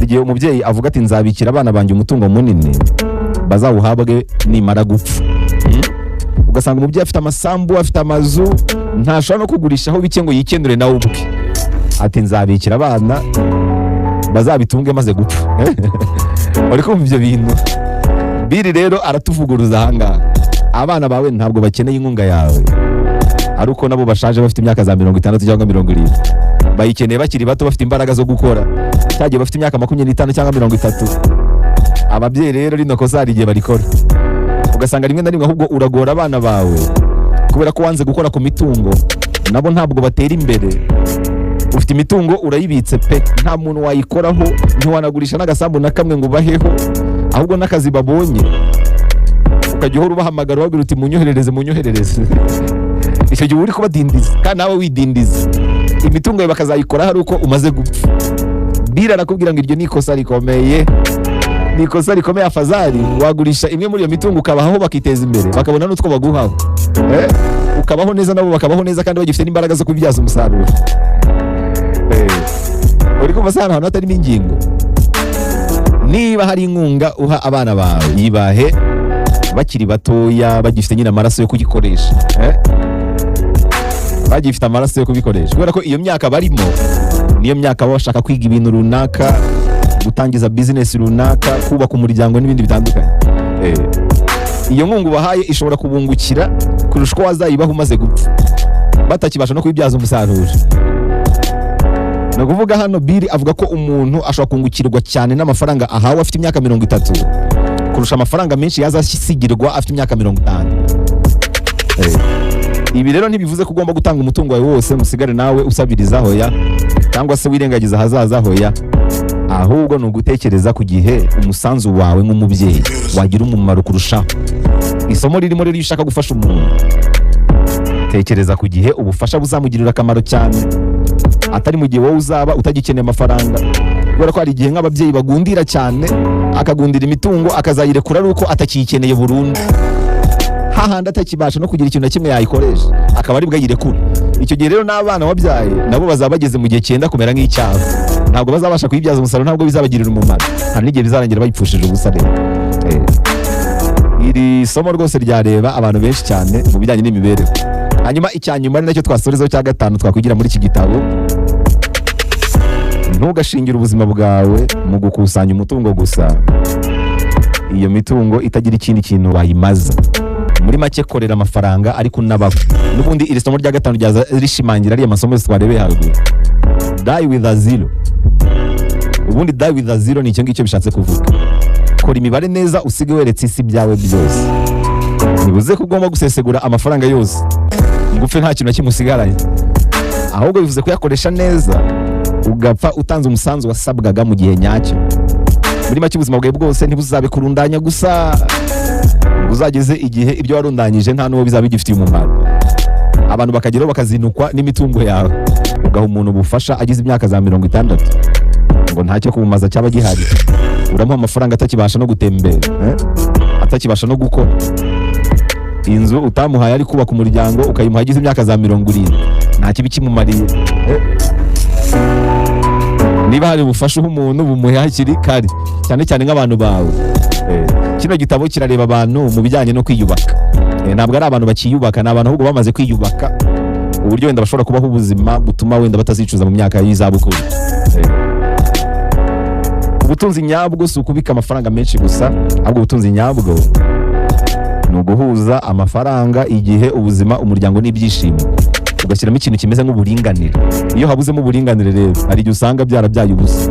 Hari igihe umubyeyi avuga ati: "Nzabikira abana banjye umutungo munini, bazawuhabwe nimara gupfa." Ugasanga umubyeyi afite amasambu, afite amazu, ntashobora no kugurishaho bike ngo yikenure nawe ubwe, ati: "Nzabikira abana bazabitunge maze gupfa." Uri kumva ibyo bintu? Bill rero aratuvuguruza ahangaha. Abana bawe ntabwo bakeneye inkunga yawe ari uko nabo bashaje, bafite imyaka za 60 cyangwa 70. Bayikeneye bakiri bato, bafite imbaraga zo gukora, cyagiye bafite imyaka 25 cyangwa 30. Ababyeyi rero rino kosa hari igihe barikora, ugasanga rimwe na rimwe ahubwo uragora abana bawe kubera ko wanze gukora ku mitungo. Nabo ntabwo batera imbere. Ufite imitungo, urayibitse pe, nta muntu wayikoraho, ntiwanagurisha n'agasambu na kamwe ngo ubaheho. Ahubwo n'akazi babonye ukajya uhora ubahamagara, ubabwira uti: "Munyoherereze, munyoherereze." Icyo gihe uba uri kubadindiza kandi nawe widindiza. Imitungo yawe bakazayikoraho ari uko umaze gupfa. Bill arakubwira ngo iryo ni ikosa rikomeye, ni ikosa rikomeye. Afazari wagurisha imwe muri iyo mitungo ukabahaho, bakiteza imbere, bakabona n'utwo baguhaho. Ukabaho neza, nabo bakabaho neza, kandi bagifite n'imbaraga zo kubibyaza umusaruro. Uri kumva se ahantu hatarimo ingingo? Niba hari inkunga uha abana bawe, yibahe bakiri batoya, bagifite nyine amaraso yo kugikoresha, bagifite amaraso yo kubikoresha, kubera ko iyo myaka barimo niyo myaka baba bashaka kwiga ibintu runaka, gutangiza bizinesi runaka, kubaka umuryango n'ibindi bitandukanye. Iyo nkunga ubahaye ishobora kubungukira kurusha uko wazayibaha umaze gupfa, batakibasha no kubibyaza umusaruro. Ni ukuvuga hano Bill avuga ko umuntu ashobora kungukirwa cyane n'amafaranga ahawe afite imyaka 30 kurusha amafaranga menshi yazasigirwa afite imyaka 50. Ibi rero ntibivuze ko ugomba gutanga umutungo wawe wose ngo usigare nawe usabiriza, hoya, cyangwa se wirengagiza ahazaza, hoya. Ahubwo ni ugutekereza ku gihe umusanzu wawe nk'umubyeyi wagira umumaro kurushaho. Isomo ririmo rero, iyo ushaka gufasha umuntu, tekereza ku gihe ubufasha buzamugirira akamaro cyane, atari mu gihe wowe uzaba utagikeneye amafaranga. Kubera ko hari igihe nk'ababyeyi bagundira cyane, akagundira imitungo, akazayirekura ari uko atakiyikeneye burundu, hahandi atakibasha no kugira ikintu na kimwe yayikoresha, akaba aribwo ayirekura. Icyo gihe rero n'abana wabyaye nabo bazaba bageze mu gihe cyenda kumera nk'icyabo, ntabwo bazabasha kuyibyaza umusaruro, ntabwo bizabagirira umumaro. Hari n'igihe bizarangira bayipfushije ubusa. Rero iri somo rwose ryareba abantu benshi cyane mu bijyanye n'imibereho. Hanyuma icya nyuma, ari nacyo twasorezaho, cya gatanu twakwigira muri iki gitabo: ntugashingire ubuzima bwawe mu gukusanya umutungo gusa, iyo mitungo itagira ikindi kintu wayimaza. Muri make, korera amafaranga ariko unabaho. N'ubundi iri somo rya gatanu ryaza rishimangira ariya masomo yose twarebeye haruguru. Die with a zero. Ubundi die with a zero ni icyo ngicyo bishatse kuvuga. Kora imibare neza, usige weretse isi ibyawe byose. Ntibivuze ko ugomba gusesegura amafaranga yose ngo upfe nta kintu na kimwe usigaranye, ahubwo bivuze kuyakoresha neza, ugapfa utanze umusanzu wasabwaga mu gihe nyacyo. Muri make, ubuzima bwawe bwose ntibuzabe kurundanya gusa, ngo uzageze igihe ibyo warundanyije nta n'uwo bizaba bigifitiye umumaro, abantu bakageraho bakazinukwa n'imitungo yawe. Ugaha umuntu ubufasha agize imyaka za 60, ngo ntacyo kumumaza cyaba gihari. Uramuha amafaranga atakibasha no gutembera, atakibasha no gukora. Inzu utamuhaye ari kubaka umuryango, ukayimuha agize imyaka za 70, nta kibi kimumariye. Niba hari ubufasha uha umuntu, bumuhe hakiri kare, cyane cyane nk'abantu bawe. Kino gitabo kirareba abantu mu bijyanye no kwiyubaka. Ntabwo ari abantu bakiyubaka, ni abantu ahubwo bamaze kwiyubaka, uburyo wenda bashobora kubaho ubuzima butuma wenda batazicuza mu myaka y'izabukuru. Ubutunzi nyabwo si ukubika amafaranga menshi gusa, ahubwo ubutunzi nyabwo ni uguhuza amafaranga, igihe, ubuzima, umuryango n'ibyishimo, ugashyiramo ikintu kimeze nk'uburinganire. Iyo habuzemo uburinganire rero, hari igihe usanga byarabyaye ubusa.